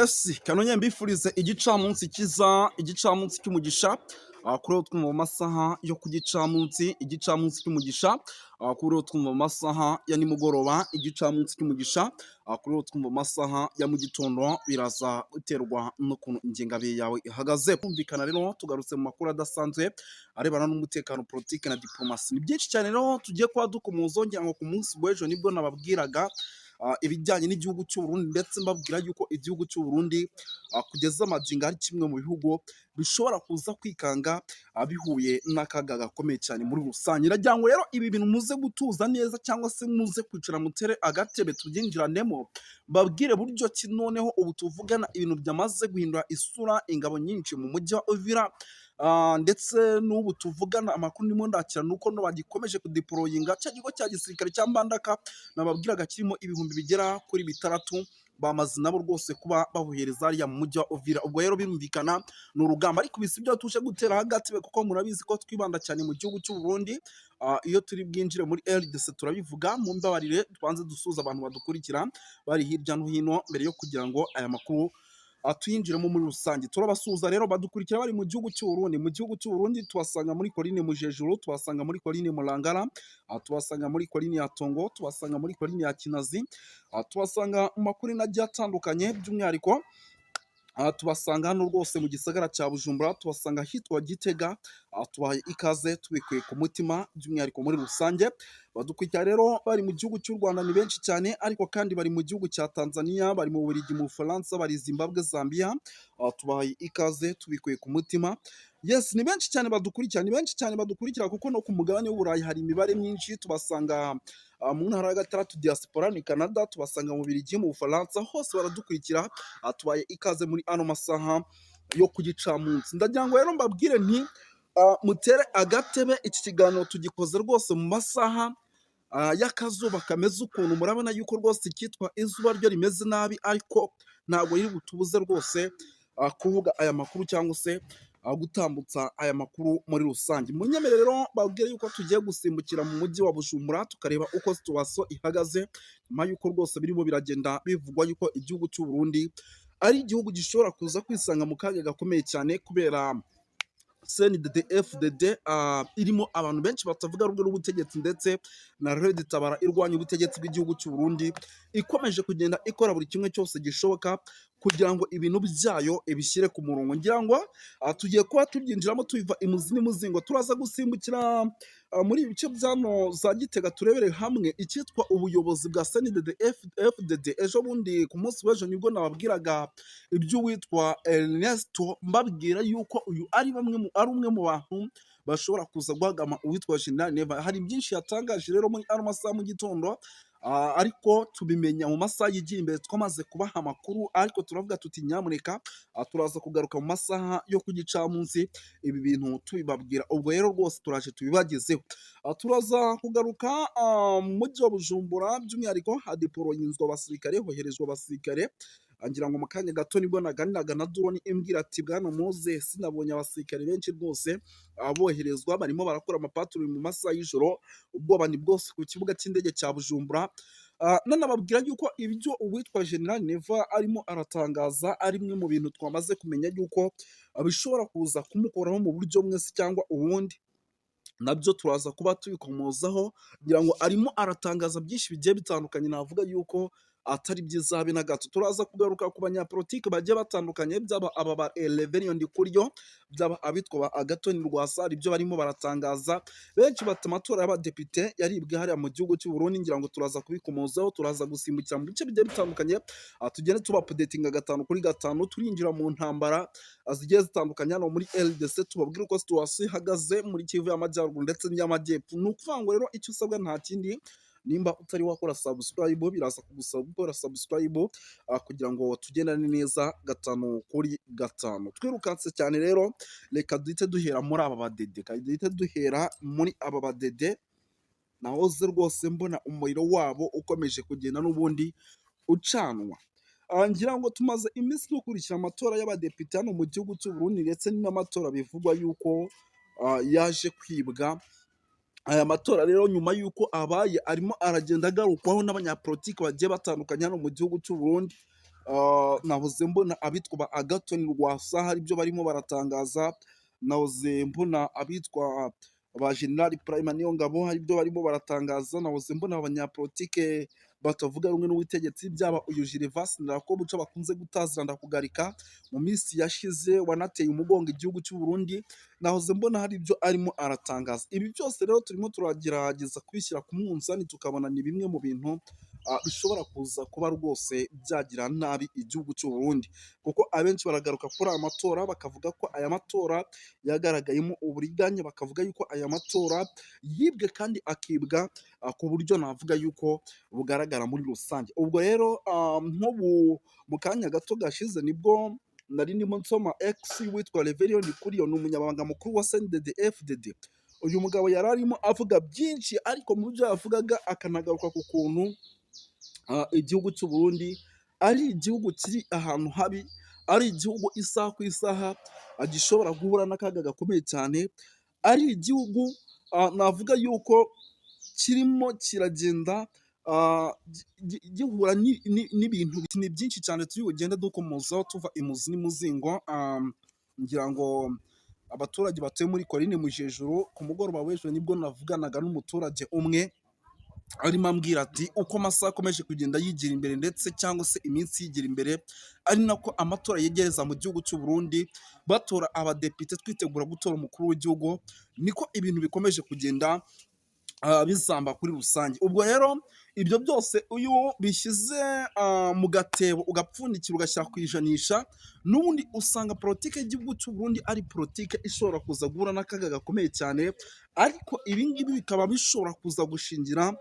Yes, kanonye mbifurize igicamunsi kiza, igicamunsi cy'umugisha. Kuri uwo twumva mu masaha yo ku gicamunsi, igicamunsi cy'umugisha. Kuri uwo twumva mu masaha ya nimugoroba, igicamunsi cy'umugisha. Kuri uwo twumva mu masaha ya mu gitondo, biraza guterwa n'ukuntu ingengabihe yawe ihagaze. Kumvikana rero tugarutse mu makuru adasanzwe arebana n'umutekano, politiki na diplomasi. Ni byinshi cyane rero tugiye kuba dukomoza, ngira ngo ku munsi w'ejo nibwo nababwiraga ibijyanye n'igihugu cy'u Burundi, ndetse mbabwira yuko igihugu cy'u Burundi kugeza amagingo ari kimwe mu bihugu bishobora kuza kwikanga bihuye n'akaga gakomeye cyane muri rusange. Ndagira ngo rero ibi bintu muze gutuza neza cyangwa se muze kwicara mutere agatebe tubyinjiranemo, mbabwire buryo ki noneho ubu tuvugana ibintu byamaze guhindura isura, ingabo nyinshi mu mujyi wa Uvira. Ndetse n'ubu tuvugana amakuru ndimo ndakira nuko no bagikomeje kudeployinga cya kigo cya gisirikare cya Mbandaka nababwiraga kirimo 6000, bamaze nabo rwose kuba babohereza hariya mu mujyi wa Uvira. Ubwo rero birumvikana ni urugamba, ariko ibi si byo tuje gutera hagati, kuko murabizi ko twibanda cyane mu gihugu cy'u Burundi. Iyo turi bwinjire muri RDC turabivuga. Mu mbabarire tubanze dusuhuza abantu badukurikira bari hirya no hino mbere yo kugira ngo aya makuru tuyinjiremo muri rusange. Turabasuhuza rero badukurikira bari mu gihugu cy'u Burundi. Mu gihugu cy'u Burundi tubasanga muri Colline Mujejuru, tubasanga muri Colline Mulangara, tubasanga muri Colline ya Tongo, tubasanga muri Colline ya Kinazi, tubasanga mu makorine agiye atandukanye. By'umwihariko tubasanga hano rwose mu gisagara cya Bujumbura, tubasanga ahitwa Gitega. Tubahaye ikaze tubikuye ku mutima. By'umwihariko muri rusange badukurikira rero bari mu gihugu cy'u Rwanda ni benshi cyane, ariko kandi bari mu gihugu cya Tanzania, bari mu Bubiligi, mu Bufaransa, bari Zimbabwe, Zambia. Tubahaye ikaze tubikuye ku mutima. Yes, ni benshi cyane badukurikira, ni benshi cyane badukurikira, kuko no ku mugabane w'Uburayi hari imibare myinshi. Tubasanga mu ntara ya gatandatu diaspora ni Canada, tubasanga mu Bubiligi, mu Bufaransa, hose baradukurikira. Tubaye ikaze muri ano masaha yo ku gicamunsi. Ndagira ngo rero mbabwire nti mutere agatebe, iki kiganiro tugikoze rwose mu masaha y'akazuba kameze ukuntu. Murabona yuko rwose icyitwa izuba ryo rimeze nabi, ariko ntabwo riri butubuze rwose kuvuga aya makuru cyangwa se gutambutsa aya makuru muri rusange. Munyemerere rero babwire yuko tugiye gusimbukira mu mujyi wa Bujumbura, tukareba uko situation ihagaze nyuma yuko rwose birimo biragenda bivugwa yuko igihugu cy'u Burundi ari igihugu gishobora kuza kwisanga mu kaga gakomeye cyane kubera CNDD FDD irimo abantu benshi batavuga rumwe n'ubutegetsi, ndetse na Red Tabara irwanya ubutegetsi bw'igihugu cy'u Burundi ikomeje kugenda ikora buri kimwe cyose gishoboka kugira ngo ibintu byayo ibishyire ku murongo. Ngira ngo tugiye kuba tubyinjiramo tubiva imuzi n'imuzingo. Turaza gusimbukira muri ibi bice byano za Gitega, turebere hamwe icyitwa ubuyobozi bwa CNDD FDD. Ejo bundi ku munsi w'ejo nibwo nababwiraga iby'uwitwa Ernesto, mbabwira yuko uyu ari bamwe mu ari umwe mu bantu bashobora kuza guhagama uwitwa General Neva. Hari byinshi yatangaje rero muri ano masaha mu gitondo, ariko tubimenya mu masaha yigiye imbere twamaze kubaha amakuru, ariko turavuga tuti nyamuneka turaza kugaruka mu masaha yo ku gicamunsi ibi bintu tubibabwira. Ubwo rero rwose turaje tubibagezeho. Turaza kugaruka mu mujyi wa Bujumbura, by'umwihariko hadeployinzwe abasirikare, hoherezwa abasirikare. Ngira ngo mu kanya gato nibwo naganiraga na drone imbwira ati: "Bwana Mose, sinabonye abasirikare benshi rwose boherezwa, barimo barakora amapatrouille mu masaha y'ijoro." Ubwoba ni bwose ku kibuga cy'indege cya Bujumbura. Nanababwira yuko ibyo uwitwa General Neva arimo aratangaza ari bimwe mu bintu twamaze kumenya yuko bishobora kuza kumukoraho mu buryo bumwe se cyangwa ubundi, nabyo turaza kuba tubikomozaho. Ngira ngo arimo aratangaza byinshi bigiye bitandukanye, navuga yuko atari byiza habe na gato. Turaza kugaruka ku banyapolitiki bagiye batandukanye, byaba aba ba Reverien Ndikuryo, byaba abitwa ba Agathon Rwasa, ibyo barimo baratangaza. Benshi bati amatora y'abadepite yaribwe hariya mu gihugu cy'u Burundi. Ngira ngo turaza kubikomozaho. Turaza gusimbukira mu bice bigiye bitandukanye, tugende tuba updatinga gatanu kuri gatanu. Turinjira mu ntambara zigiye zitandukanye hano muri RDC, tubabwire uko situation ihagaze muri Kivu y'Amajyaruguru ndetse n'iy'Amajyepfo. Ni ukuvuga ngo rero icyo usabwa nta kindi, nimba utari wakora subscribe, biraza kugusaba gukora subscribe kugira ngo tugendane neza gatanu kuri gatanu. Twirukanse cyane rero, reka duhite duhera muri aba badede, reka duhite duhera muri aba badede. Nahoze rwose mbona umuriro wabo ukomeje kugenda n'ubundi ucanwa. Ngira ngo tumaze iminsi dukurikira amatora y'abadepite hano mu gihugu cy'u Burundi, ndetse n'amatora bivugwa yuko yaje kwibwa. Aya matora rero nyuma y'uko abaye arimo aragenda agarukwaho n'abanyapolitiki bagiye batandukanye hano mu gihugu cy'u Burundi. Nahoze mbona abitwa ba Agathon Rwasa hari ibyo barimo baratangaza, nahoze mbona abitwa ba General Prime Niyongabo hari ibyo barimo baratangaza, nahoze mbona abanyapolitike batavuga rumwe n'ubutegetsi, byaba uyu Gervais Ndirakobuca bakunze gutazira Ndakugarika mu minsi yashize wanateye umugongo igihugu cy'u Burundi, nahoze mbona hari ibyo arimo aratangaza. Ibi byose rero turimo turagerageza kubishyira ku munzani, tukabona ni bimwe mu bintu bishobora kuza kuba rwose byagira nabi igihugu cy'u Burundi, kuko abenshi baragaruka kuri aya matora bakavuga ko aya matora yagaragayemo uburiganya, bakavuga yuko aya matora yibwe kandi akibwa ku buryo navuga yuko bugaragara muri rusange. Ubwo rero nk'ubu mu kanya gato gashize nibwo nari ndimo nsoma X witwa Reverien Ndikuriyo, ni umunyamabanga mukuru wa CNDD FDD. Uyu mugabo yari arimo avuga byinshi, ariko mu byo yavugaga akanagaruka ku kuntu igihugu cy'u Burundi ari igihugu kiri ahantu habi, ari igihugu isaha ku isaha gishobora guhura n'akaga gakomeye cyane, ari igihugu navuga yuko kirimo kiragenda gihura n'ibintu ni byinshi cyane turi bugende dukomozaho tuva imuzi n'imuzingo. Ngira ngo abaturage batuye muri Korine Mujejuru, ku mugoroba w'ejo nibwo navuganaga n'umuturage umwe arimo ambwira ati uko amasaha akomeje kugenda yigira imbere ndetse cyangwa se iminsi yigira imbere, ari nako amatora yegereza mu gihugu cy'u Burundi, batora abadepite twitegura gutora umukuru w'igihugu, niko ibintu bikomeje kugenda bizamba kuri rusange. Ubwo rero ibyo byose iyo bishyize mu gatebo ugapfundikira ugashyira ku ijanisha, n'ubundi usanga politike y'igihugu cy'u Burundi ari politike ishobora kuza guhura n'akaga gakomeye cyane, ariko ibi ngibi bikaba bishobora kuza gushingira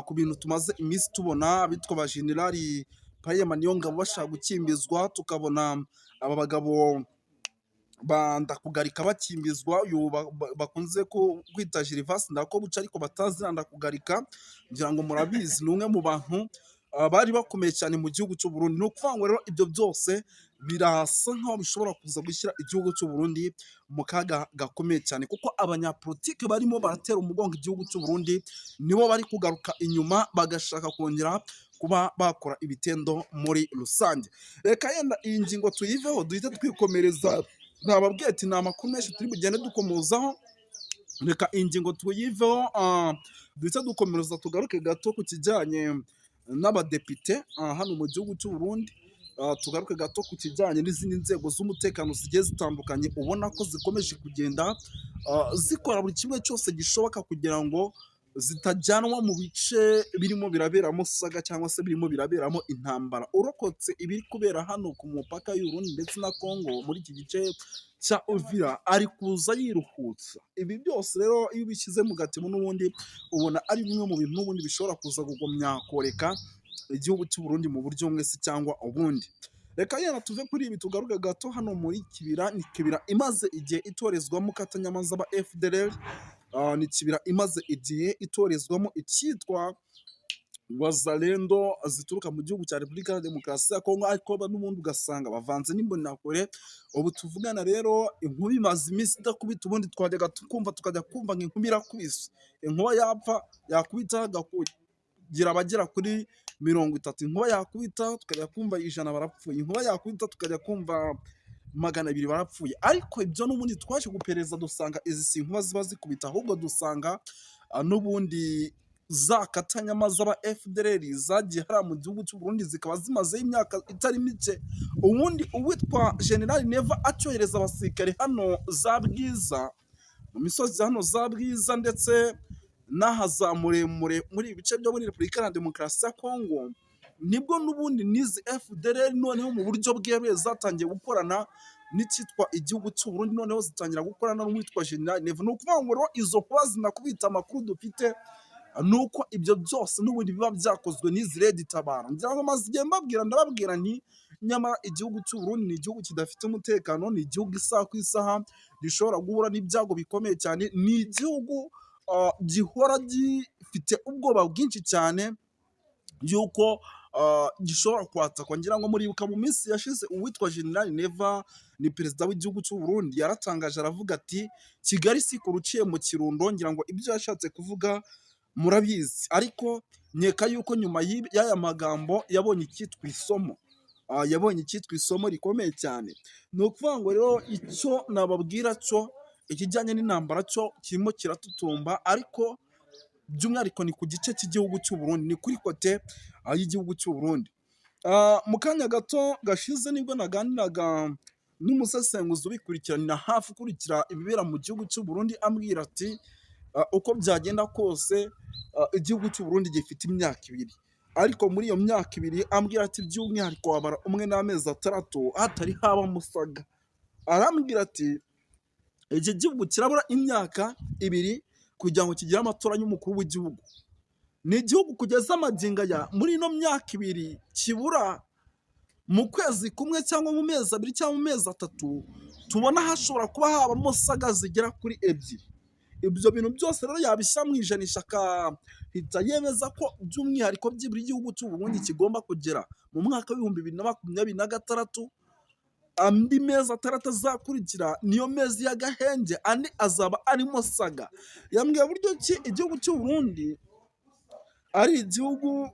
ku bintu tumaze iminsi tubona, abitwa ba Generali Prime Niyongabo bashaka gukimbizwa, tukabona aba bagabo ba Ndakugarika bakimbizwa, uyu bakunze kwita Gervais Ndirakobuca ariko batazira Ndakugarika, ngira ngo murabizi ni umwe mu bantu bari bakomeye cyane mu gihugu cy'u Burundi. Ni ukuvuga ngo rero ibyo byose birasa nkaho bishobora kuza gushyira igihugu cy'u Burundi mu kaga gakomeye cyane, kuko abanyapolitike barimo baratera umugongo igihugu cy'u Burundi nibo bari kugaruka inyuma bagashaka kongera kuba bakora ibitendo muri rusange. Reka yenda iyi ngingo tuyiveho duhite twikomereza, nababwiye ati ni amakuru menshi turi bugende dukomozaho. Reka iyi ngingo tuyiveho duhite dukomereza tugaruke gato ku kijyanye n'abadepite hano mu gihugu cy'u Burundi, tugaruke gato ku kijyanye n'izindi nzego z'umutekano zigiye zitandukanye ubona ko zikomeje kugenda zikora buri kimwe cyose gishoboka kugira ngo zitajyanwa mu bice birimo biraberamo saga cyangwa se birimo biraberamo intambara. Urokotse ibiri kubera hano ku mupaka y'u Burundi ndetse na Congo muri iki gice cya Uvira ari kuza yiruhutsa. Ibi byose rero iyo ubishyize mu gatebo n'ubundi ubona ari bimwe mu bintu n'ubundi bishobora kuza kugumya koreka igihugu cy'u Burundi mu buryo bumwe se cyangwa ubundi. Reka yenda tuve kuri ibi tugaruke gato hano muri Kibira. Ni Kibira imaze igihe itorezwamo katanyamaza ba FDLR, ni Kibira imaze igihe itorezwamo icyitwa Wazalendo zituruka mu gihugu cya Repubulika ya Demokarasi ya Kongo, ariko n'ubundi ugasanga bavanze n'imbonerakure. Ubu tuvugana rero inkuba imaze iminsi idakubita, ubundi twajyaga tukumva tukajya kumva ngo inkuba irakubise, inkuba yapfa yakubita hagakugira abagera kuri 30, inkuba yakubita tukajya kumva 100 barapfuye, inkuba yakubita tukajya kumva 200 barapfuye. Ariko ibyo n'ubundi twaje guperereza dusanga izi si inkuba ziba zikubita, ahubwo dusanga n'ubundi za katanyama z'aba FDLR zagiye hariya mu gihugu cy'u Burundi zikaba zimazeho imyaka itari mike. Ubundi uwitwa General Neva acyohereza abasirikare hano za Bwiza, mu misozi hano za Bwiza ndetse n'aha za Muremure muri ibi bice byo muri Repubulika ya Demokarasi ya Kongo, nibwo n'ubundi n'izi FDLR noneho mu buryo bweruye zatangiye gukorana n'icyitwa igihugu cy'u Burundi, noneho zitangira gukorana n'uwitwa General Neva. Ni ukuvuga ngo rero izo nkuba zinakubita, amakuru dufite ni uko ibyo byose n'ubundi biba byakozwe n'izi Red Tabara. Ngira ngo maze igihe mbabwira, ndababwira nti nyamara igihugu cy'u Burundi ni igihugu kidafite umutekano, ni igihugu isaha ku isaha gishobora guhura n'ibyago bikomeye cyane, ni igihugu gihora gifite ubwoba bwinshi cyane y'uko gishobora kwatakwa. Ngira ngo muribuka mu minsi yashize uwitwa General Neva, ni perezida w'igihugu cy'u Burundi, yaratangaje aravuga ati Kigali si kure uciye mu Kirundo. Ngira ngo ibyo yashatse kuvuga murabizi, ariko nkeka yuko nyuma y'aya magambo yabonye icyitwa isomo. Yabonye icyitwa isomo rikomeye cyane. Ni ukuvuga ngo rero icyo nababwira cyo, ikijyanye n'intambara cyo kirimo kiratutumba, ariko by'umwihariko ni ku gice cy'igihugu cy'u Burundi, ni kuri côté y'igihugu cy'u Burundi. Mu kanya gato gashize nibwo naganiraga n'umusesenguzi ubikurikiranira hafi, ukurikira ibibera mu gihugu cy'u Burundi, ambwira ati uko byagenda kose igihugu cy'u Burundi gifite imyaka 2, ariko muri iyo myaka 2, ambwira ati by'umwihariko wabara umwe n'amezi 6 hatari haba musaga. Arambwira ati iki gihugu kirabura imyaka 2 kugira ngo kigire amatora y'umukuru w'igihugu. Ni igihugu kugeza amagingo aya, muri ino myaka 2 kibura, mu kwezi kumwe cyangwa mu mezi 2 cyangwa mu mezi 3, tubona hashobora kuba habamo saga zigera kuri ebyiri. Ibyo bintu byose rero yabishyira mu ijanisha, akahita yemeza ko by'umwihariko byibura igihugu cy'u Burundi kigomba kugera mu mwaka w'2026, andi mezi 6 azakurikira niyo mezi y'agahenge, andi azaba arimo saga. Yambwiye buryo ki igihugu cy'u Burundi ari igihugu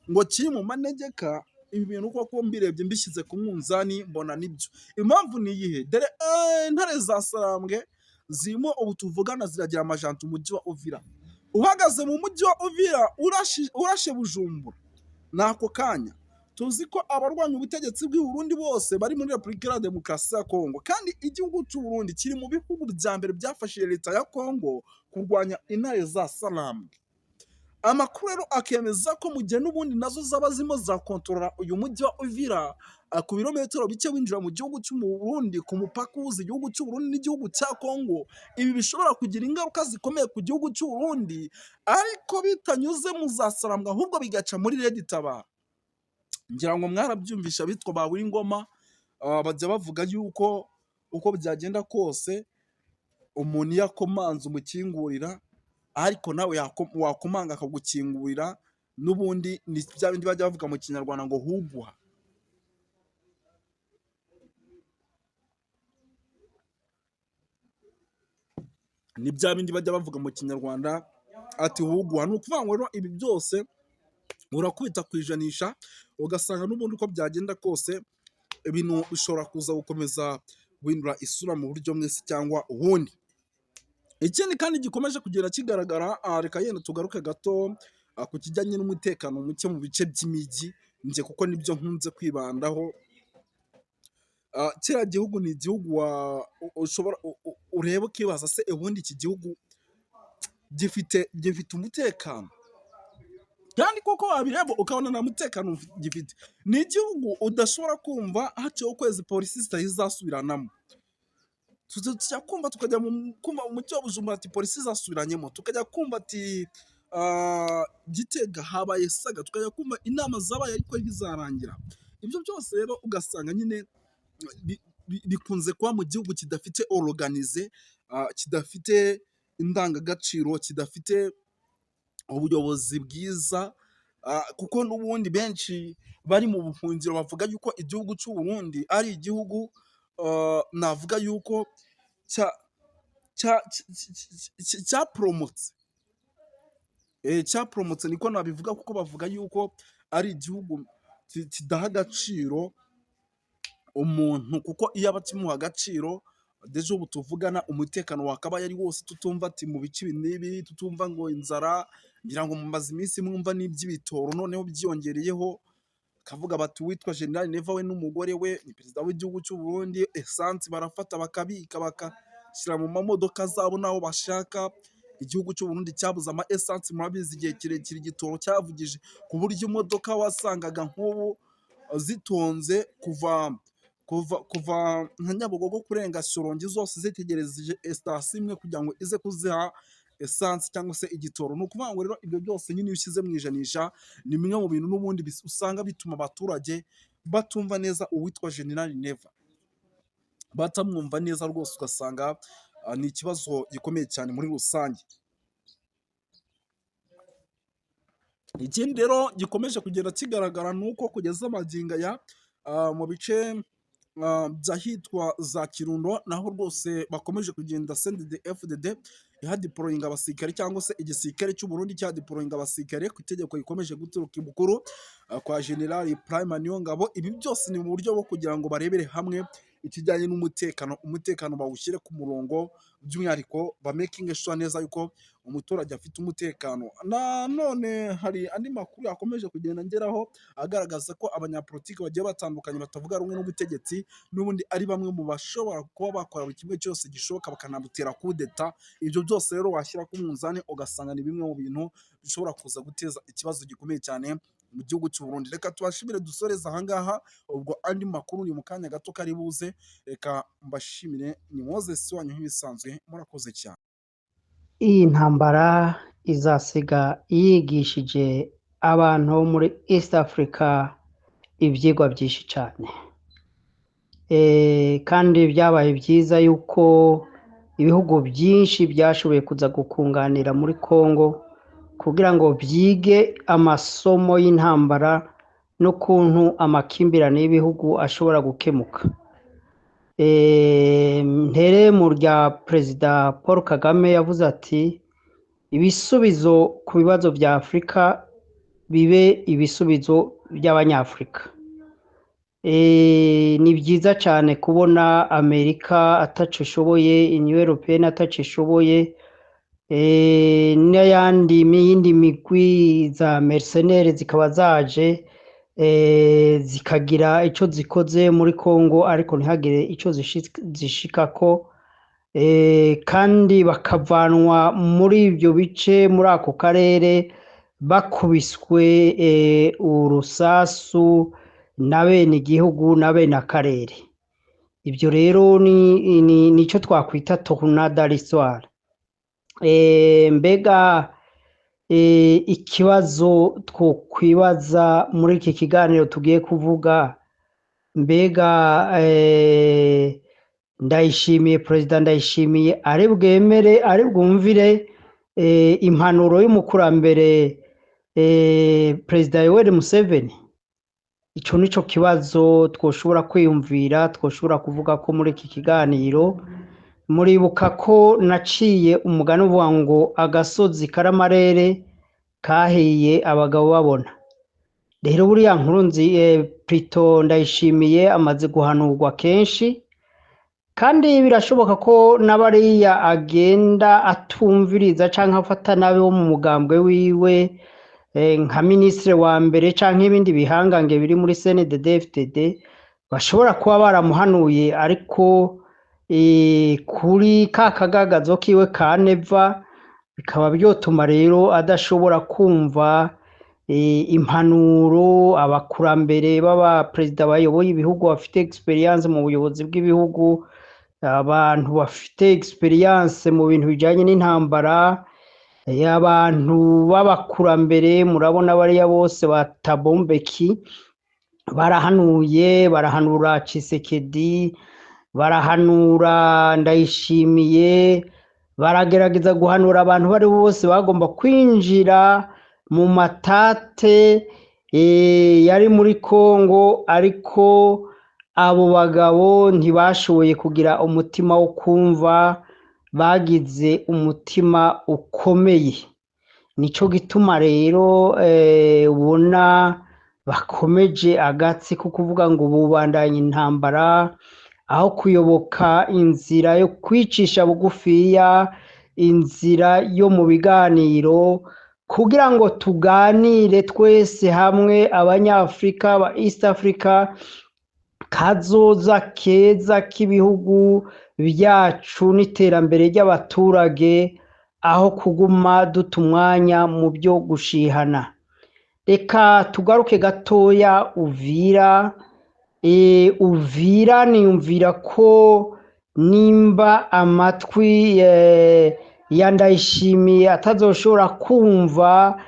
ngo kiri mu manegeka. Ibi bintu koko mbirebye, mbishyize ku munzani, mbona nibyo. Impamvu ni iyihe? Dore intare za Sarambwe zirimo ubu tuvugana ziragira amajanja umujyi wa Uvira. Uhagaze mu mujyi wa Uvira, urashe Bujumbura ni ako kanya. Tuzi ko abarwanya ubutegetsi bw'i Burundi bose bari muri Repubulika Iharanira Demokarasi ya Kongo, kandi igihugu cy'u Burundi kiri mu bihugu bya mbere byafashije leta ya Kongo kurwanya intare za Sarambwe. Amakuru rero akemeza ko mu gihe n'ubundi nazo zaba zirimo zirakontorora uyu mujyi wa Uvira, ku birometero bike winjira mu gihugu cy'u Burundi, ku mupaka uhuza igihugu cy'u Burundi n'igihugu cya Kongo, ibi bishobora kugira ingaruka zikomeye ku gihugu cy'u Burundi, ariko bitanyuze mu za Sarambwe, ahubwo bigaca muri RED Tabara. Ngira ngo mwarabyumvisha, abitwa ba Ngoma bajya bavuga yuko uko byagenda kose umuntu iyo akomanze umukingurira, ariko nawe wakomanga akagukingurira. N'ubundi ni bya bindi bajya bavuga mu Kinyarwanda ngo huguha. Ni bya bindi bajya bavuga mu Kinyarwanda ati huguha. Ni ukuvuga ngo rero ibi byose urakubita ku ijanisha, ugasanga n'ubundi uko byagenda kose ibintu bishobora kuza gukomeza guhindura isura mu buryo bumwe se cyangwa ubundi. Ikindi kandi gikomeje kugenda kigaragara, reka yenda tugaruke gato ku kijyanye n'umutekano muke mu bice by'imijyi, njye kuko nibyo nkunze kwibandaho. Kiriya gihugu ni igihugu ushobora ureba ukibaza se ubundi iki gihugu gifite umutekano? Kandi koko wabireba ukabona nta mutekano gifite. Ni igihugu udashobora kumva haciyeho ukwezi polisi zitari zasubiranamo. Tujya kumva, tukajya kumva mu mujyi wa Bujumbura ati polisi zasubiranyemo, tukajya kumva ati Gitega habaye saga, tukajya kumva inama zabaye ariko ntizarangira. Ibyo byose rero ugasanga nyine bikunze kuba mu gihugu kidafite organize, kidafite indangagaciro, kidafite ubuyobozi bwiza, kuko n'ubundi benshi bari mu buhungiro bavuga yuko igihugu cy'u Burundi ari igihugu navuga yuko cyaporomotse. Cyaporomotse niko nabivuga, kuko bavuga yuko ari igihugu kidaha agaciro umuntu, kuko iyo aba kimuha agaciro, déjà ubu tuvugana umutekano wakabaye ari wose, tutumva ati mu bice ibi n'ibi, tutumva ngo inzara. Ngira ngo mumaze iminsi mwumva n'iby'ibitoro noneho byiyongereyeho, bakavuga bati uwitwa General Neva we n'umugore we ni perezida w'igihugu cy'u Burundi, essence barafata bakabika bakashyira mu mamodoka zabo n'aho bashaka. Igihugu cy'u Burundi cyabuze ama essence, murabizi, igihe kirekire igitoro cyavugije, ku buryo imodoka wasangaga nk'ubu zitonze kuva nka Nyabugogo kurenga Shyorongi, zose zitegereje sitasiyo imwe kugira ngo ize kuziha essence cyangwa se igitoro. Ni ukuvuga ngo rero ibyo byose nyine iyo ushyize mu ijanisha, ni bimwe mu bintu n'ubundi usanga bituma abaturage batumva neza uwitwa General Neva, batamwumva neza rwose, ugasanga ni ikibazo gikomeye cyane muri rusange. Ikindi rero gikomeje kugenda kigaragara ni uko kugeza magingo aya mu bice by'ahitwa za Kirundo naho rwose bakomeje kugenda CNDD FDD Ihadeployinga abasirikare, cyangwa se igisirikare cy'u Burundi cyadeployinga abasirikare ku itegeko rikomeje guturuka ibukuru kwa General Prime Niyongabo. Ibi byose ni mu buryo bwo kugira ngo barebere hamwe ikijyanye n'umutekano, umutekano bawushyire ku murongo, by'umwihariko ba making sure neza yuko umuturage afite umutekano. Nanone hari andi makuru yakomeje kugenda ngeraho agaragaza ko abanyapolitiki bagiye batandukanye batavuga rumwe n'ubutegetsi n'ubundi ari bamwe mu bashobora kuba bakora buri kimwe cyose gishoboka, bakanabutera kudeta. Ibyo byose rero washyira ku munzani ugasanga ni bimwe mu bintu bishobora kuza guteza ikibazo gikomeye cyane mu gihugu cy'u Burundi. Reka tubashimire, dusoreze ahangaha. Ubwo andi makuru ni mu kanya gato kari buze. Reka mbashimire, ni Moses wanyu nk'ibisanzwe, murakoze cyane. Iyi ntambara izasiga yigishije abantu bo muri East Africa ibyigwa byinshi cyane. Kandi byabaye byiza yuko ibihugu byinshi byashoboye kuza gukunganira muri Congo kugira ngo byige amasomo y'intambara n'ukuntu amakimbirane y'ibihugu ashobora gukemuka. Ntere mu rya Perezida Paul Kagame yavuze ati: "Ibisubizo ku bibazo bya Afurika bibe ibisubizo by'Abanyafurika." Ni byiza cyane kubona Amerika ataco ishoboye, Union Européenne ataco ishoboye, n'ayandi n'iyindi migwi za mercenaires zikaba zaje zikagira ico zikoze muri Congo, ariko ntihagire ico zishikako, kandi bakavanwa muri ibyo bice, muri ako karere, bakubiswe urusasu na bene igihugu na bene akarere. Ibyo rero ni nico twakwita tournant dans l'histoire. Mbega ikibazo twokwibaza muri iki kiganiro tugiye kuvuga, mbega Ndayishimiye, Perezida Ndayishimiye, ari bwemere, ari bwumvire impanuro y'umukurambere, Perezida Yoweri Museveni? Ico nico kibazo twoshobora kwiyumvira, twoshobora kuvuga ko muri iki kiganiro. Muribuka ko naciye umugani uvuga ngo agasozi karamarere kahiye abagabo babona. Rero buriya nkuru nzi Plito Ndayishimiye amaze guhanurwa kenshi, kandi birashoboka ko n'abariya agenda atumviriza canke afata nabi wo mu mugambwe wiwe, nka minisitiri wa mbere canke ibindi bihangange biri muri CNDD-FDD, bashobora kuba baramuhanuye, ariko kuri ka kagagazo kiwe ka Neva bikaba byotuma rero adashobora kumva impanuro abakurambere b'abaperezida bayoboye ibihugu bafite experience mu buyobozi bw'ibihugu, abantu bafite experience mu bintu bijanye n'intambara, abantu b'abakurambere. Murabona bariya bose ba Thabo Mbeki barahanuye, barahanura Tshisekedi, barahanura Ndayishimiye, baragerageza guhanura abantu bari bose bagomba kwinjira mu matate yari muri Congo, ariko abo bagabo ntibashoboye kugira umutima wo kumva, bagize umutima ukomeye. Nico gituma rero ubona bakomeje agatsi ko kuvuga ngo bubandanya intambara aho kuyoboka inzira yo kwicisha bugufiya, inzira yo mu biganiro, kugira ngo tuganire twese hamwe, Abanyafurika ba East Africa, kazoza keza k'ibihugu byacu n'iterambere ry'abaturage, aho kuguma duta umwanya mu byo gushihana. Reka tugaruke gatoya Uvira. Uvira niyumvira ko nimba amatwi ya Ndayishimiye atazoshobora kumva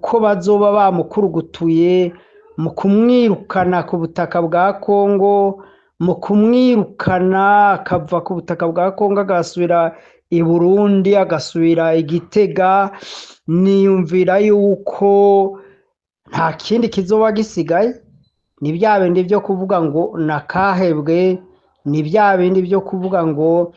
ko bazoba bamukurugutuye mu kumwirukana ku butaka bwa Kongo, mu kumwirukana akava ku butaka bwa Kongo agasubira i Burundi, agasubira i Gitega, niyumvira yuko nta kindi kizoba gisigaye. Ni bya bindi byo kuvuga ngo nakahebwe, ni bya bindi byo kuvuga ngo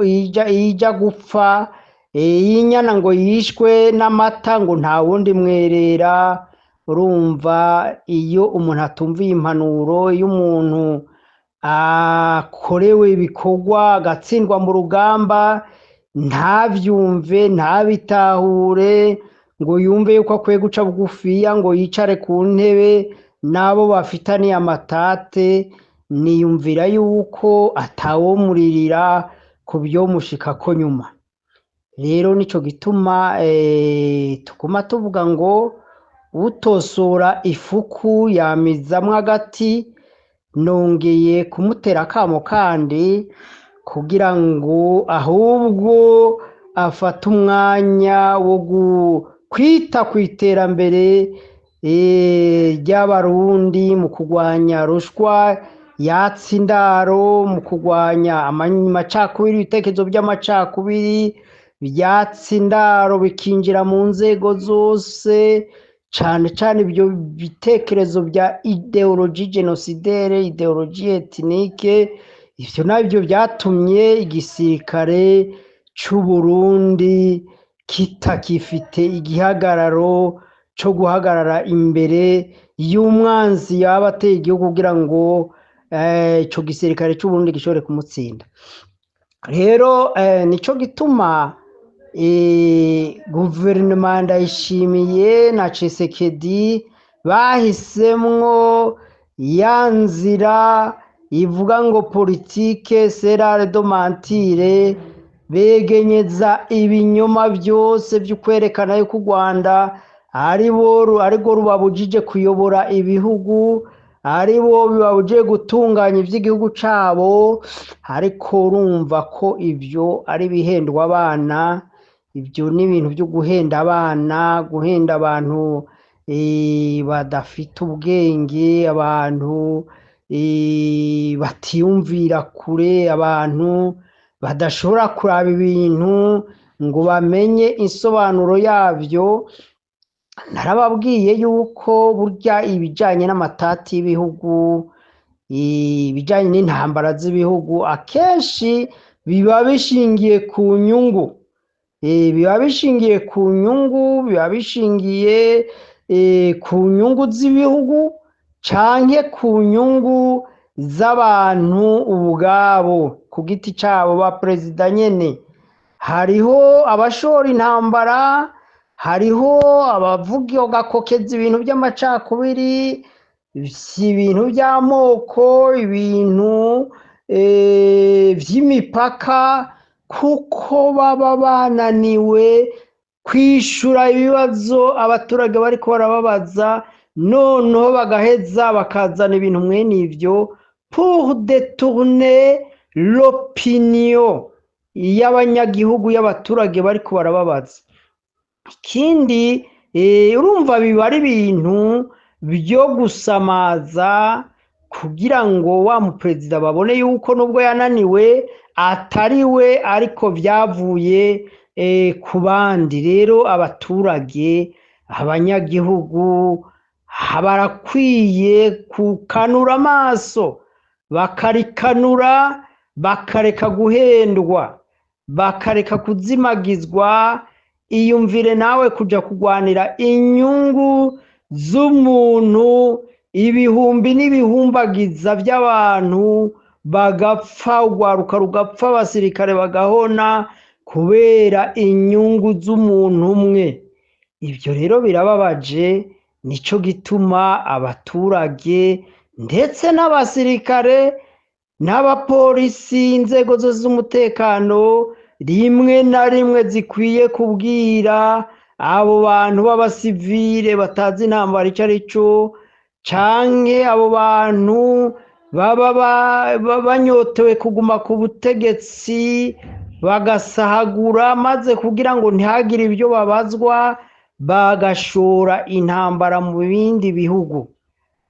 iyija gupfa, iyinyana ngo yishwe n'amata ngo nta wundi mwerera. Urumva iyo umuntu atumviye impanuro, iyo umuntu akorewe ibikorwa agatsindwa mu rugamba ntavyumve, ntabitahure, ngo yumve yuko akwiye guca bugufiya ngo yicare ku ntebe n'abo bafitaniye amatate, niyumvira yuko atawomuririra ku vyomushikako nyuma. Rero nico gituma tuguma tuvuga ngo utosora ifuku yamizamwo agati. Nongeye kumutera akamo kandi kugira ngo ahubwo afate umwanya wo kwita kw'iterambere ry'Abarundi mu kurwanya rushwa yatsa indaro, mu kurwanya amacakubiri, ibitekerezo vy'amacakubiri vyatsa indaro bikinjira mu nzego zose, cane cane ivyo bitekerezo vya ideologie génocidaire, ideologie ethnique. Ivyo navyo vyatumye igisirikare c'Uburundi kitakifite igihagararo co guhagarara imbere y'umwansi yaba ateye igihugu kugira ngo ico gisirikare c'Uburundi gishobore kumutsinda. Rero nico gituma guverinoma Ndayishimiye na Tshisekedi bahisemwo ya nzira ivuga ngo politique c'est l'art de mentir, begenyeza ibinyoma vyose vy'ukwerekana yuko u Rwanda arirwo rubabujije kuyobora ibihugu, aribo bibabujije gutunganya ivy'igihugu cabo. Ariko urumva ko ivyo ari ibihendwa abana, ivyo ni ibintu vyo guhenda abana, guhenda abantu badafite ubwenge, abantu batiyumvira kure, abantu badashobora kuraba ibintu ngo bamenye insobanuro yavyo. Narababwiye yuko burya ibijanye n'amatati y'ibihugu, ibijanye n'intambara z'ibihugu, akenshi biba bishingiye ku nyungu, biba bishingiye ku nyungu, biba bishingiye ku nyungu z'ibihugu canke ku nyungu z'abantu ubwabo ku giti cabo ba perezida nyene. Hariho abashora intambara, hariho abavuga gakokeza ibintu by'amacakubiri, ibintu by'amoko, ibintu vy'imipaka, kuko baba bananiwe kwishura ibibazo abaturage bariko barababaza, noneho bagaheza bakazana ibintu mwene ivyo pour détourner l'opinion y'abanyagihugu, y'abaturage bariko barababaza. Ikindi urumva biba ari ibintu vyo gusamaza kugira ngo wa muperezida babone yuko nubwo yananiwe atari we, ariko vyavuye ku bandi. Rero abaturage, abanyagihugu barakwiye kukanura amaso, bakarikanura, bakareka guhendwa, bakareka kuzimagizwa. Iyumvire nawe kuja kugwanira inyungu z'umuntu, ibihumbi n'ibihumbagiza by'abantu bagapfa, urwaruka rugapfa, abasirikare bagahona kubera inyungu z'umuntu umwe. Ibyo rero birababaje. Nico gituma abaturage ndetse n'abasirikare n'abapolisi, inzego zose z'umutekano, rimwe na rimwe zikwiye kubwira abo bantu b'abasivile batazi intambara ico ari cyo, canke abo bantu baba banyotewe kuguma ku butegetsi bagasahagura, maze kugira ngo ntihagire ibyo babazwa bagashora intambara mu bindi bihugu.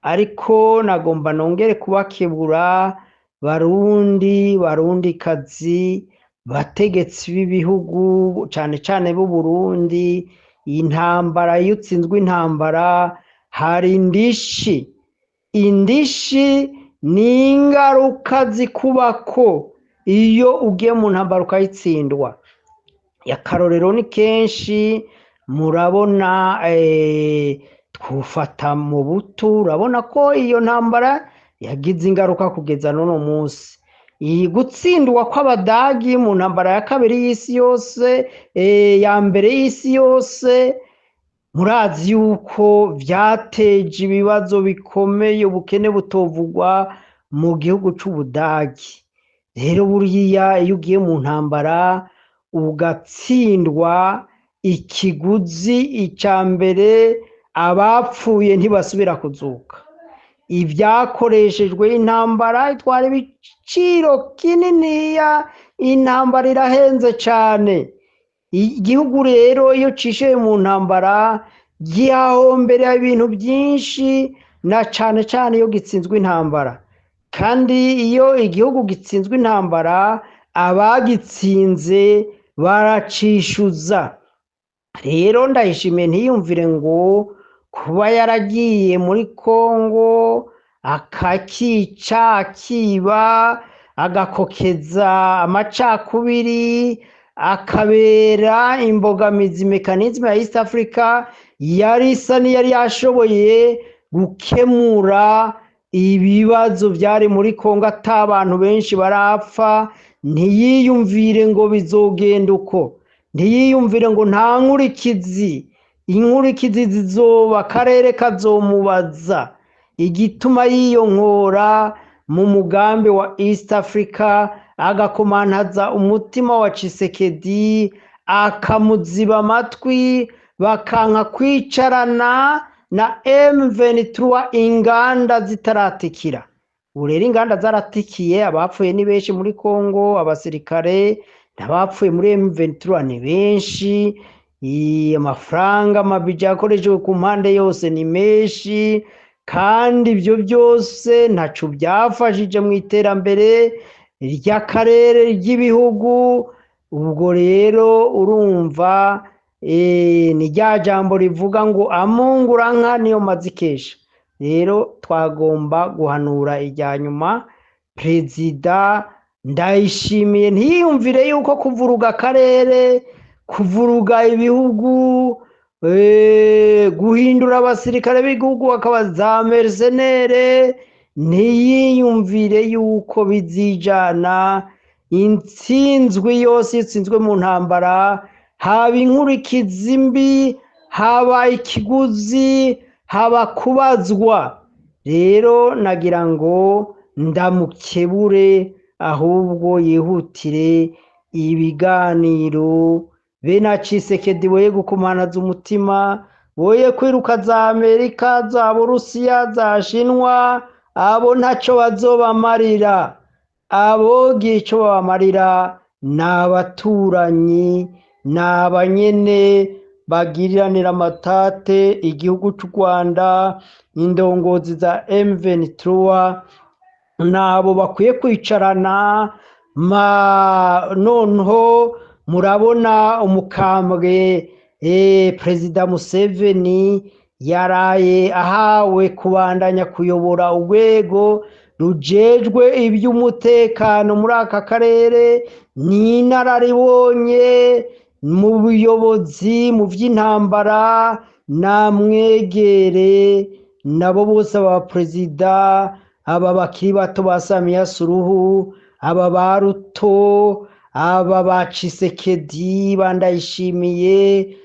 Ariko nagomba nongere kubakebura, Barundi, Barundikazi, bategetsi b'ibihugu cane cane b'u Burundi, intambara iyo utsinzwe intambara hari indishi. Indishi ni ingaruka zikubako. Iyo ugiye mu ntambara ukayitsindwa, akarorero ni kenshi murabona twufata mu butu, urabona ko iyo ntambara yagize ingaruka kugeza n'uno munsi. Iyi gutsindwa kw'Abadagi mu ntambara ya kabiri y'isi yose, ya mbere y'isi yose, murazi yuko vyateje ibibazo bikomeye, ubukene butovugwa mu gihugu c'Ubudagi. Rero buriya iyo ugiye mu ntambara ugatsindwa, ikiguzi ica mbere abapfuye ntibasubira kuzuka. Ibyakoreshejwe intambara itwara ibiciro kininiya, intambara irahenze cane. Igihugu rero iyo cishiye mu ntambara gihahombera ibintu byinshi, na cane cane iyo gitsinzwe intambara. Kandi iyo igihugu gitsinzwe intambara, abagitsinze baracishuza. Rero Ndayishimiye ntiyumvire ngo kuba yaragiye muri Kongo akakica, akiba, agakokeza amacakubiri, akabera imbogamizi mécanisme ya East Africa yari isa n'iyari yashoboye gukemura ibibazo vyari muri Kongo ata abantu benshi barapfa, ntiyiyumvire ngo bizogenda uko, ntiyiyumvire ngo nta nkurikizi, inkurikizi zizoba, akarere kazomubaza igituma yiyonkora mu mugambi wa East Africa, agakomantaza umutima wa Tshisekedi, akamuziba amatwi, bakanka kwicarana na M23 inganda zitaratikira. Ubu rero inganda zaratikiye, abapfuye ni benshi muri Kongo, abasirikare n'abapfuye muri M23 ni benshi, amafaranga amabija yakoreshejwe ku mpande yose ni menshi, kandi ibyo byose ntaco byafashije mu iterambere ry'akarere ry'ibihugu. Ubwo rero urumva ni rya jambo rivuga ngo amungura nka niyo mazikesha. Rero twagomba guhanura irya nyuma Perezida Ndayishimiye ntiyiyumvire yuko kuvuruga akarere, kuvuruga ibihugu, guhindura abasirikare b'igihugu bakaba za mercenaires, ntiyiyumvire yuko bizijana. Intsinzwi yose itsinzwe mu ntambara, haba inkurikizi mbi, haba ikiguzi, haba kubazwa. Rero nagira ngo ndamukebure, ahubwo yihutire ibiganiro be na Tshisekedi, boye gukomanaza umutima, boye kwiruka za Amerika, za Burusiya, za Shinwa, abo ntaco bazobamarira. Abogira ico babamarira ni abaturanyi, ni abanyene bagiriranira amatate igihugu c'u Rwanda, indongozi za M23, nabo bakwiye kwicarana. Noneho murabona umukambwe Perezida Museveni yaraye ahawe kubandanya kuyobora urwego rujejwe iby'umutekano muri aka karere. Ni inararibonye mu buyobozi, mu by'intambara, namwegere nabo bose aba perezida, aba bakiri bato ba Samia Suluhu, aba ba Ruto, aba ba Tshisekedi, ba Ndayishimiye,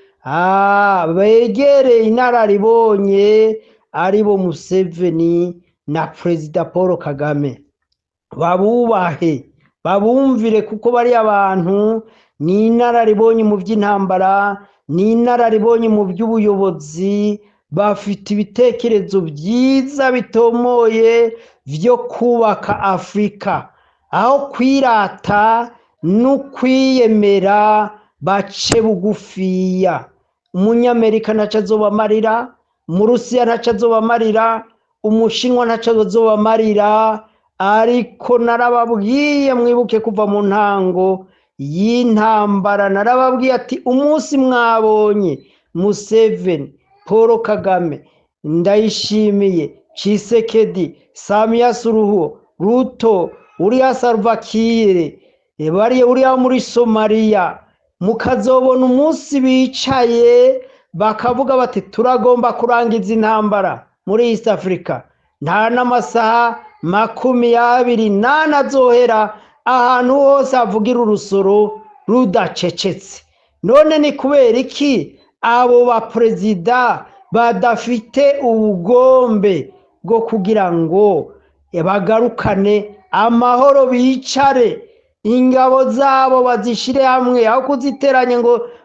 begereye inararibonye aribo Museveni na Perezida Paul Kagame, babubahe, babumvire, kuko bari abantu ni inararibonye mu by'intambara, ni inararibonye mu by'ubuyobozi, bafite ibitekerezo byiza bitomoye vyo kubaka Afurika, aho kwirata no kwiyemera bace bugufiya. Umunyamerika ntaco azobamarira, Umurusiya ntaco azobamarira, Umushinwa ntaco azobamarira. Ariko narababwiye, mwibuke kuva mu ntango y'intambara, narababwiye ati umunsi mwabonye Museveni, Paul Kagame, Ndayishimiye, Tshisekedi, Samia Suluhu, Ruto, uriya Salva Kiir Bariya uriya muri Somaliya, mukazobona umunsi bicaye bakavuga bati turagomba kurangiza intambara muri East Africa. Nta n'amasaha 24 azohera ahantu hose havugira urusoro rudacecetse. None ni kubera iki abo baperezida badafite ubugombe bwo kugira ngo bagarukane amahoro, bicare ingabo zabo bazishire hamwe, aho kuziteranya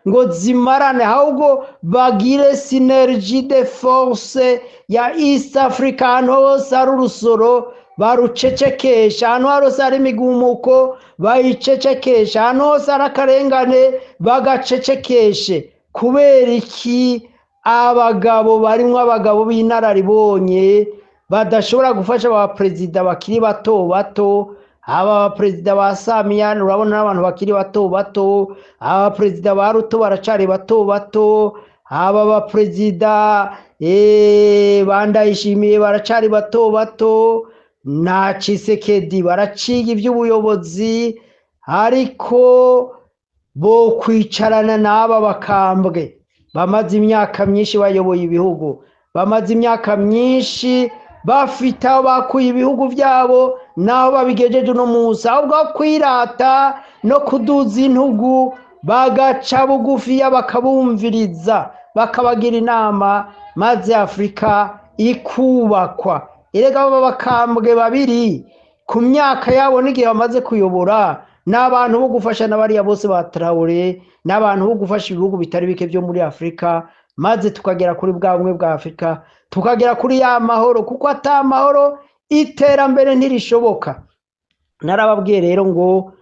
ngo zimarane, ahubwo bagire synergie de force ya East Africa? Ahantu hose hari urusoro barucecekesha, ahantu hose hari imigumuko bayicecekesha, ahantu hose hari akarengane bagacecekeshe. Kubera iki abagabo barimwo abagabo b'inararibonye badashobora gufasha aba perezida bakiri bato bato? Aba perezida ba Samia urabona n'abantu bakiri bato bato, aba perezida ba Ruto baracari bato bato, aba baperezida ba Ndayishimiye baracari bato bato, na Tshisekedi baraciga ivy'ubuyobozi, ariko bo kwicarana n'aba bakambwe bamaze imyaka myinshi bayoboye ibihugu, bamaze imyaka myinshi bafite aho bakuye ibihugu byabo n'aho babigejeje uno munsi, ahubwo kwirata no kuduza intugu bagaca bugufiya bakabumviriza, bakabagira inama, maze Afurika ikubakwa. Erega aba bakambwe babiri ku myaka yabo n'igihe bamaze kuyobora ni abantu bo gufasha n'abariya bose ba Traoré, n'abantu bo gufasha ibihugu bitari bike byo muri Afurika, maze tukagera kuri bwa bumwe bwa Afurika, tukagera kuri ya mahoro, kuko ata mahoro iterambere ntirishoboka. Narababwiye rero ngo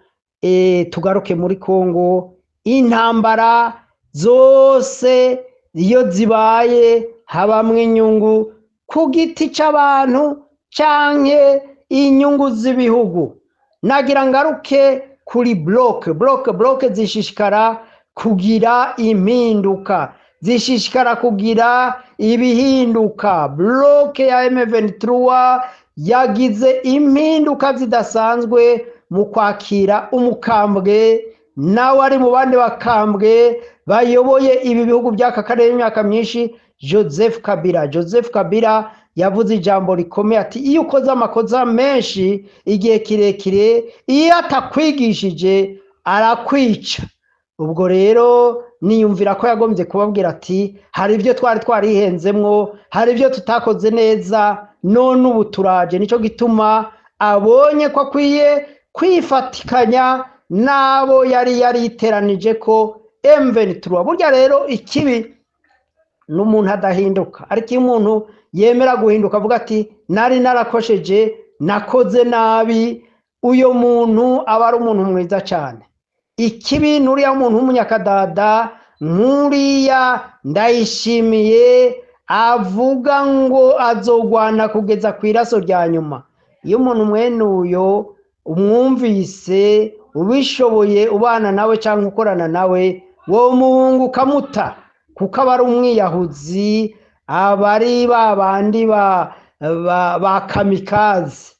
tugaruke muri Kongo. Intambara zose iyo zibaye habamwo inyungu ku giti c'abantu canke inyungu z'ibihugu. Nagira ngaruke kuri bloc. Bloc zishishikara kugira impinduka, zishishikara kugira ibihinduka. Bloc ya M23 yagize impinduka zidasanzwe mu kwakira umukambwe nawe ari mu bandi bakambwe bayoboye ibi bihugu by'aka karere imyaka myinshi, Joseph Kabila. Joseph Kabila yavuze ijambo rikomeye ati iyo ukoze amakosa menshi igihe kirekire, iyo atakwigishije arakwica. Ubwo rero niyumvira ko yagombye kubabwira ati hari ibyo twari twarihenzemwo, hari ibyo tutakoze neza, none ubu turaje. Nico gituma abonye ko akwiye kwifatikanya n'abo yari yariteranije ko M23. Burya rero ikibi n'umuntu adahinduka, ariko iyo umuntu yemera guhinduka avuga ati nari narakosheje, nakoze nabi, uyo muntu aba ari umuntu mwiza cyane. Ikibi n'uriya muntu w'umunyakadada nk'uriya Ndayishimiye avuga ngo azogwana kugeza ku iraso rya nyuma. Iyo umuntu mwene uyo umwumvise, ubishoboye ubana nawe cyangwa ukorana nawe, wowe umuhungu ukamuta, kuko aba ari umwiyahuzi, aba ari ba bandi ba kamikaze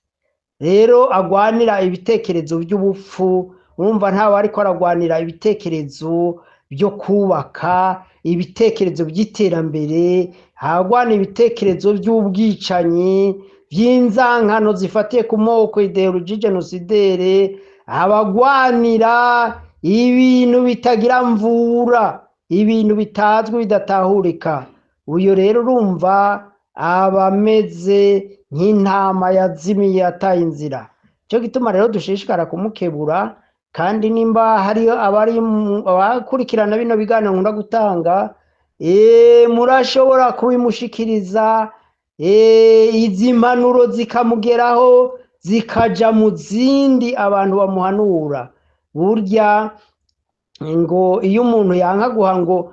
rero agwanira ibitekerezo by'ubupfu. Urumva ntawe ariko aragwanira ibitekerezo byo kubaka, ibitekerezo by'iterambere, agwana ibitekerezo by'ubwicanyi, by'inzankano zifatiye ku moko, idéologie génocidaire, abagwanira ibintu bitagira mvura, ibintu bitazwi, bidatahurika. Uyu rero urumva aba ameze nk'intama yazimiye, yataye inzira. Cyo gituma rero dushishikara kumukebura, kandi nimba hari abari abakurikirana bino biganiro nkunda gutanga, murashobora kubimushikiriza, izi mpanuro zikamugeraho, zikaja mu zindi abantu bamuhanura. Burya ngo iyo umuntu yanka guha, ngo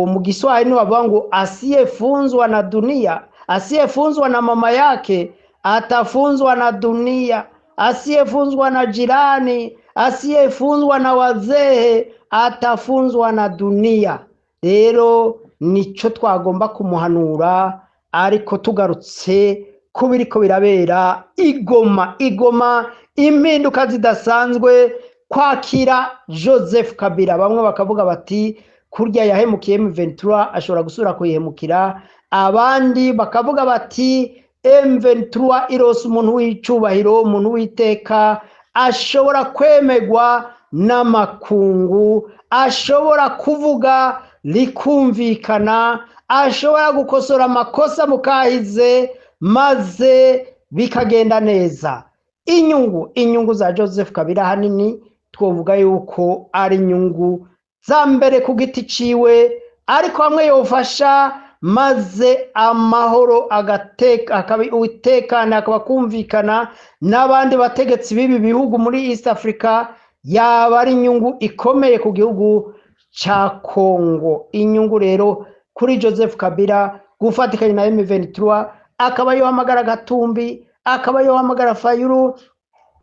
mu Giswahili bavuga ngo asiyefunzwa na dunia, asiyefunzwa na mama yake atafunzwa na dunia, asiyefunzwa na jirani, asiyefunzwa na wazee atafunzwa na dunia. Rero nico twagomba kumuhanura. Ariko tugarutse ku biriko birabera i Goma, i Goma impinduka zidasanzwe. Kwakira Joseph Kabila, bamwe bakavuga bati kurya yahemukiye M23 ashobora gusubira kuyihemukira, abandi bakavuga bati M23 irose umuntu w'icubahiro, umuntu w'iteka ashobora kwemegwa n'amakungu, ashobora kuvuga rikumvikana, ashobora gukosora amakosa mukahize maze bikagenda neza. Inyungu za Joseph Kabila hanini twovuga yuko ari inyungu za mbere ku giti ciwe, ariko hamwe yofasha maze amahoro akaba utekana, akaba kumvikana n'abandi bategetsi b'ibi bihugu muri East Africa, yaba ari inyungu ikomeye ku gihugu ca Congo. Inyungu rero kuri Joseph Kabila gufatikanya na M23, akaba yohamagara Gatumbi, akaba yohamagara Fayulu,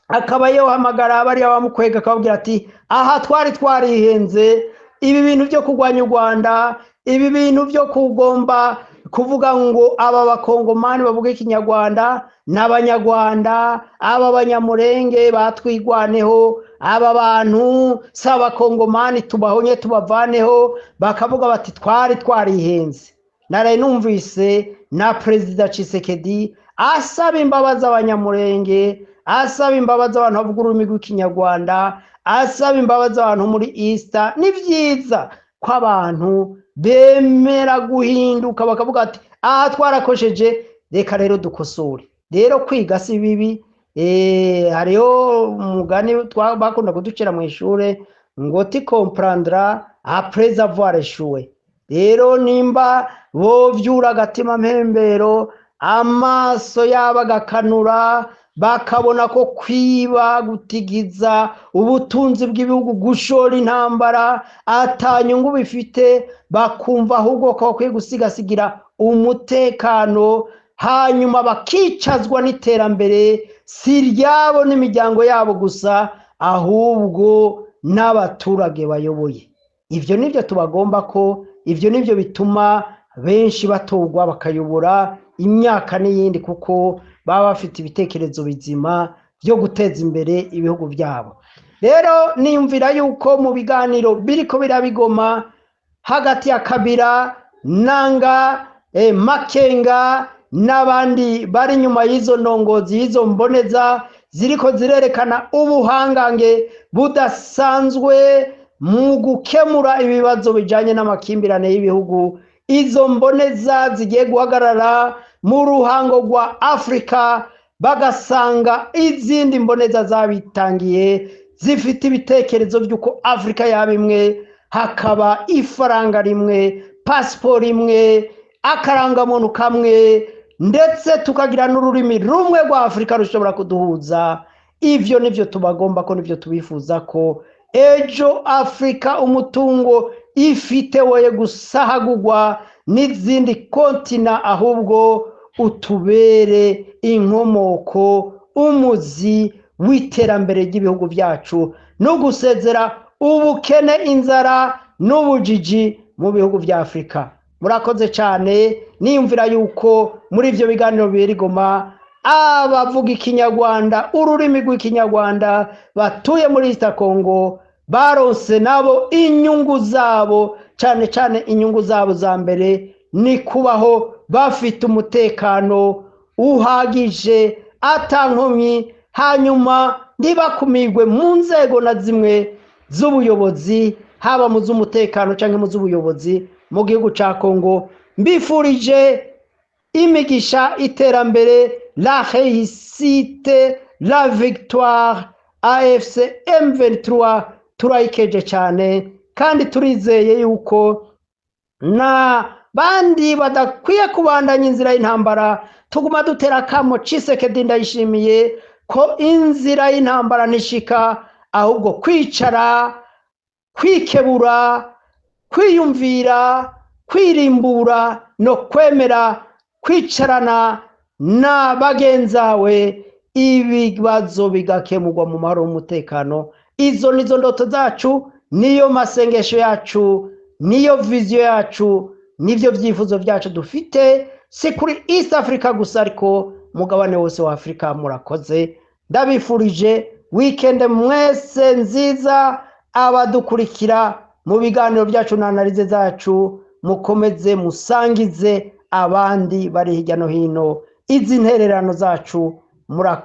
akaba yohamagara bariya bamukwega, akababwira ati aha twari twarihenze, ibi bintu byo kurwanya u Rwanda, ibi bintu byo kugomba kuvuga ngo aba bakongomani bavuga ikinyarwanda n'abanyarwanda, aba banyamurenge batwigwaneho, aba bantu si abakongomani tubahonye tubavaneho, bakavuga bati twari twarihenze. Naraye numvise na Perezida Tshisekedi asaba imbabazi abanyamurenge, asaba imbabazi abantu bavuga ururimi rw'ikinyarwanda, asaba imbabazi abantu muri East. Ni vyiza ko abantu bemera guhinduka bakavuga ati aha twarakosheje, reka rero dukosore. Rero kwiga si bibi. Hariho umugani bakunda kuducira mu ishure ngo tu comprendras après avoir échoué. Rero nimba bovyura agatima mpembero, amaso yabo agakanura, bakabona ko kwiba, gutigiza ubutunzi bw'ibihugu, gushora intambara ata nyungu bifite, bakumva ahubwo ko bakwiye gusigasigira umutekano, hanyuma bakicazwa n'iterambere, si iryabo n'imiryango yabo gusa, ahubwo n'abaturage bayoboye. Ivyo nivyo tubagomba ko, ivyo nivyo bituma benshi batorwa bakayobora imyaka n'iyindi, kuko baba bafite ibitekerezo bizima byo guteza imbere ibihugu byabo. Rero niyumvira yuko mu biganiro biriko birabigoma hagati ya Kabila, Nanga, Makenga n'abandi bari inyuma y'izo ndongozi, y'izo mboneza ziriko zirerekana ubuhangange budasanzwe mu gukemura ibibazo bijanye n'amakimbirane y'ibihugu, izo mboneza zigiye guhagarara mu ruhango rwa Afrika, bagasanga izindi mboneza zabitangiye zifite ibitekerezo by'uko Afrika yaba imwe, hakaba ifaranga rimwe, pasiporo imwe, akarangamuntu kamwe, ndetse tukagira n'ururimi rumwe rwa Afrika rushobora kuduhuza. Ivyo nivyo tubagomba ko, nivyo tubifuza ko ejo Afrika umutungo ifite woye gusahagurwa n'izindi kontina, ahubwo utubere inkomoko, umuzi w'iterambere ry'ibihugu byacu no gusezera ubukene, inzara n'ubujiji mu bihugu vya Afrika. Murakoze cyane. Niyumvira yuko muri ivyo biganiro bibera Goma, abavuga ikinyarwanda, ururimi rw'ikinyarwanda batuye muri East Congo baronse nabo inyungu zabo, cyane cyane inyungu zabo za mbere ni kubaho bafite umutekano uhagije ata nkomyi, hanyuma ntibakumirwe mu nzego na zimwe z'ubuyobozi, haba mu z'umutekano cyangwa mu z'ubuyobozi mu gihugu ca Congo. Mbifurije imigisha, iterambere, la réussite, la victoire. AFC M23 turayikeje cyane, kandi turizeye yuko na bandi badakwiye kubandanya inzira y'intambara. Tuguma dutera akamo Tshisekedi Ndayishimiye ko inzira y'intambara ntishika, ahubwo kwicara, kwikebura, kwiyumvira, kwirimbura no kwemera kwicarana na bagenzawe, ibibazo bigakemurwa mu mahoro n'umutekano. Izo nizo ndoto zacu, niyo masengesho yacu, niyo vision yacu, nivyo vyifuzo byacu dufite, si kuri East Africa gusa ariko mugabane wose wa Afrika. Murakoze, ndabifurije Weekend mwese nziza, abadukurikira mu biganiro byacu na analyse zacu, mukomeze musangize abandi bari hirya no hino izi ntererano zacu. Murakoze.